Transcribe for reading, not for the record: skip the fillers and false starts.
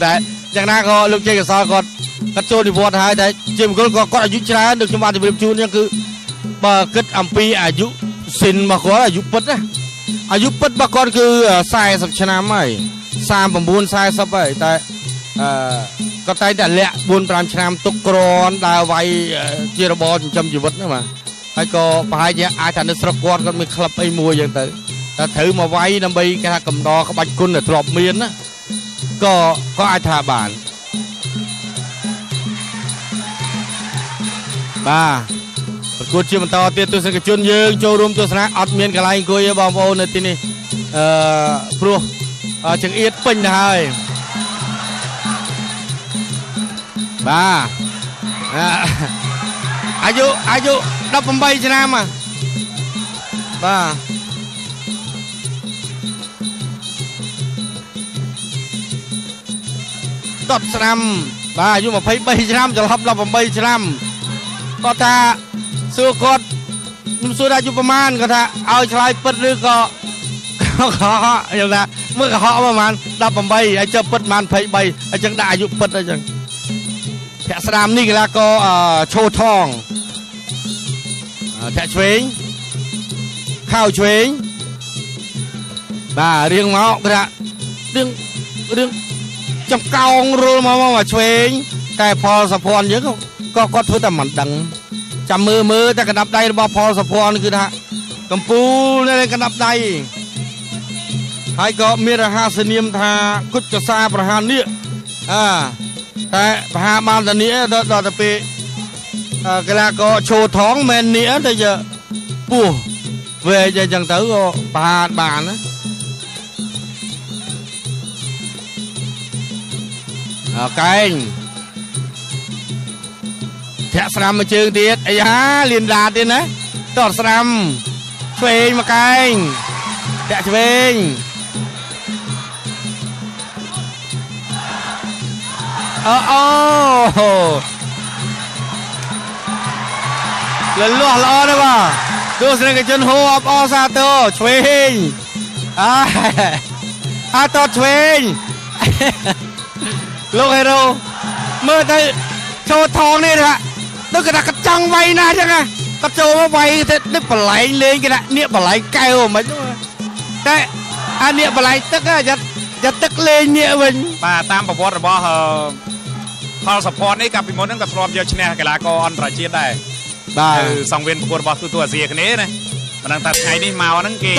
តែយ៉ាងណាក៏លោកជ័យកសលគាត់ចូលនិវត្តន៍ហើយតែជាមង្គលក៏គាត់អាយុច្រើនដូចខ្ញុំបានជម្រាបជូនហ្នឹងគឺបើគិតអំពីអាយុសិនរបស់គាត់អាយុពិតណាអាយុពិតរបស់គាត់គឺ40ឆ្នាំហើយ39 40ហើយតែគាត់តែងតែលាក់4 5ឆ្នាំទុកក្រនដើរវាយជារបរចិញ្ចឹមជីវិតហ្នឹងបាទហើយក៏ប្រហែលជាអាចថានៅស្រុកគាត់គាត់មានក្លឹបអីមួយយ៉ាងទៅតែត្រូវមកវាយដើម្បីគេថាកំដរក្បាច់គុណដែលធ្លាប់មានណាក៏អាចថាបានបាទប្រកួតជាបន្តទៀតទស្សនិកជនយើងចូលរួមទស្សនាអត់មានកន្លែងអង្គុយទេបងប្អូននៅទីនេះព្រោះចង្អៀតពេញទៅហើយបាទអាយុ18ឆ្នាំបាទតតស្ដាំបាទអាយុ23ឆ្នាំច្រឡំ18ឆ្នាំគាត់ថាសួរគាត់ខ្ញុំសួរថាអាយុប្រមាណគាត់ថាឲ្យឆ្លើយពិតឬក៏កុហកខ្ញុំថាមើលកុហកប្រមាណ18ហើយចុះពិតប្រមាណ23អញ្ចឹងដាក់អាយុពិតអញ្ចឹងធាក់ស្ដាំនេះកីឡាករឆូថងធាក់ឆ្វេងខៅឆ្វេងបាទរៀងមកគេថារៀងចំកោងរុលមកឆ្វេងតែផលសុភ័ណ្ឌយើងក៏គាត់ធ្វើតែមិនដឹងចាំមើលតែកណ្ដាប់ដៃរបស់ផលសុភ័ណ្ឌគឺថាកំពូលនៅកណ្ដាប់ដៃហើយក៏មានរហស្សនាមថាគុជសាប្រហាននេះតែប្រហាបានតានេះដល់ទៅពេលកីឡាករឈោថងមិននេះទៅជាពោះវែកអញ្ចឹងទៅក៏ប្រហាបានណាកែងធាក់ស្រាំមួយជើងទៀតអាយ៉ាលៀនដាទៀតណាតតស្រាំឆ្វេងមកកែងធាក់ឆ្វេងអូលលាស់ល្អណាស់បាទទស្សនិកជនហូអបអរសាទរឆ្វេងអាតតឆ្វេងលោកហេរ៉ូមើលទៅចូលថងនេះថាទៅគេថាកចង់វាយណាស់ចឹងណាគាត់ចូលមកវាយទៅនេះបលែងលេងគេថានេះបលែងកែវមិនតែអានេះបលែងទឹកយ៉ាត់ទឹកលេងនេះវិញបាទតាមប្រវត្តិរបស់ផលសុភ័ណ្ឌនេះកាលពីមុនហ្នឹងក៏ធ្លាប់យកឈ្នះកីឡាករអន្តរជាតិដែរបាទសង្វៀនប្រកួតរបស់ទូទៅអាស៊ីគ្នាណាមិនដឹងថាថ្ងៃនេះមកហ្នឹងគេ